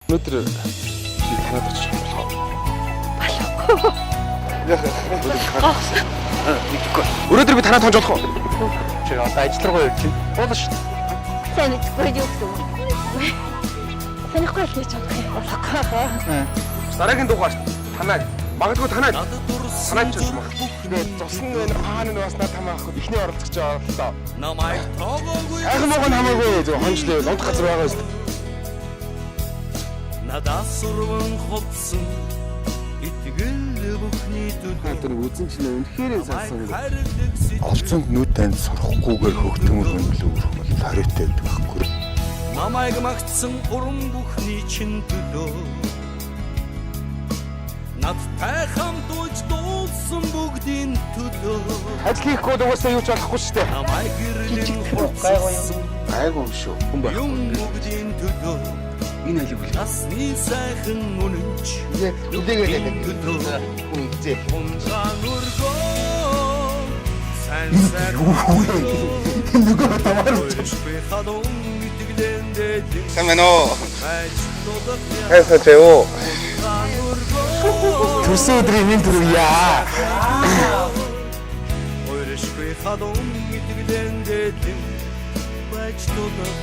Өнөөдөр би танад очиж болох уу? Болохгүй. Мэдгүй. Өнөөдөр би танад хонж болох уу? Чи одоо ажил руу явж байна. Болно шүү дээ. Сайн мэдэхгүй юу гэсэн үг. Танихгүй л хийж чадах юм болохгүй. Дараагийн дугаарт танаа магадгүй танаа танаа ч юм уу. Тэгээд цусны энэ хаана нь бас над хамаахгүй ихний оролцогч орлоо. Намайг тоогоогүй Сайхан муухан хамаагүй зөв хонжлоо лунд газар байгаа юм. Надаас сурван хулсан итгэл бүхний төлөө Тэр үзэн чинь үнэхээр салсан. Олзонд нүд танд сурахгүйгээр хөгтөмөр хөндлөө өрөх бол тариутай байдаг байхгүй. Намайг магтсан урам бүхний чин төлөө Надтай хамт уйж дуулсан бүгдийн төлөө Ажил хийхгүй л угаасаа юу ч болохгүй шүү дээ. Намайг гэрлэн хурцсан Гайгүй юм шүү. Хүн байх. юм бүгдийн төлөө Энэ алиг үл. Насны сайхан үнэнч Үлээгээл төлөө хүн изээ. Хунгаан өргөө сайн сайхан Нөгөө тамаар Өөршгүй халуун итгэлэндээ Сайн байна уу? байж дуулах Хайсаа чаа юу? Хунгаан өргөө Төрсөн өдрийн минь төрөйя. Өөршгүй халуун итгэлэндээ байж дуулах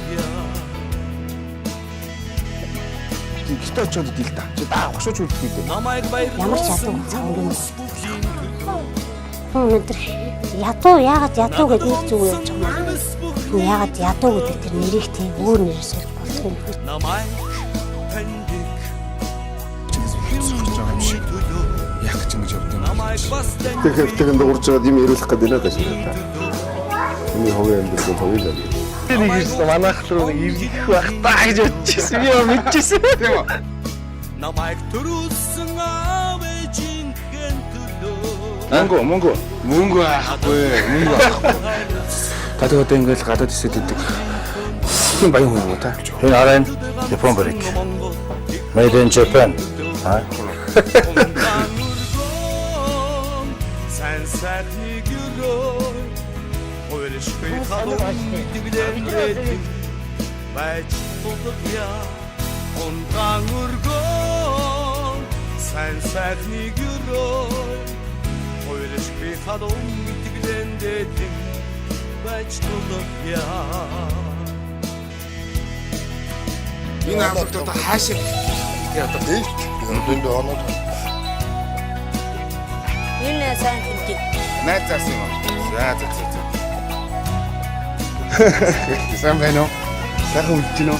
Гэртээ очиод идэл та. Чи даа хошууч үлдэх үү? Намайг Ямар ч ядуу баярлуулсан цавнг юм. бүхний төлөө Өнөөдөр ядуу яагаад ядуу гэдэг нэг зүг явж байгаа юм. Хүн яагаад ядуу гэдэг тэр нэрийг тийм өөр нэр сольж болдго юм. Намайг таньдаг Сурч байгаа юм шиг. төлөө Яг ч ингэж явд юм. Намайг бас таньдаг Тэгэхээр тэгэн дурж байгаад юм ирүүлэх гэдэг нэ тааш та. Миний хувийн амьдрал хувийн л. Нэг ирсэн манайх руу нэг ирэх байх та гэж бодчихсон. Би яа мэдчихсэн. Тийм үү? Намайг төрүүлсэн аав ээжийнхээ төлөө Мөнгө мөнгө мөнгө авахгүй мөнгө авахгүй. Та тэг одоо ингээл гадаад эсэд идэг. Тийм баян хүн юм уу та? Энэ арайн Япон барыг. Made in Japan. Аа. Сайн сайхны гөрөө Хоёршгүй халуун итгэлээр байж тулгая Унгаан өргөө сайн сайхны гөрөө Хоёршгүй халуун итгэлээр байж тулгая Энэ авлагт одоо хаашаа тэгээ одоо Дэнд оноод Энэ сайн тэмдэг. найз заасан юм аа. За за за за. Сайн байна уу? Сайхан үлдэж гинөө.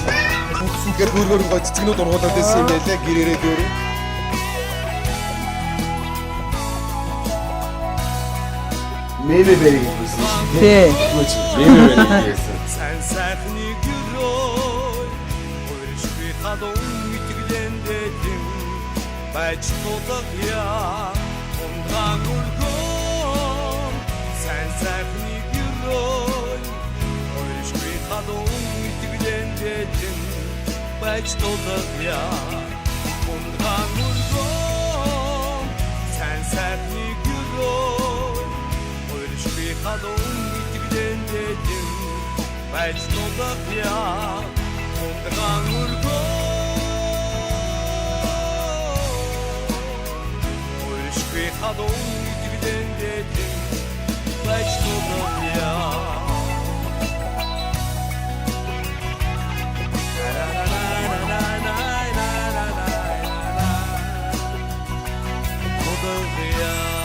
Тэгэхээр хөргөр гой цэцгнүүд ургуулад байсан юм байлаа гэрээрээ дөөрэ. Мэмэ бэрэг гэсэн шүү. Тий. Мэмэ бэрэг гэсэн. Сайн сайхны гөрөө Хоёршгүй халуун итгэлэндээ байж тулгая Унгаан өргөө сайн сайхны гөрөө Хоёршгүй халуун итгэлэндээ байж тулгая Унгаан өргөө сайн сайхны гөрөө Хоёршгүй халуун итгэлэндээ байж тулгая Унгаан өргөө Хоёршгүй халуун итгэлэндээ байж тулгая Тулгая.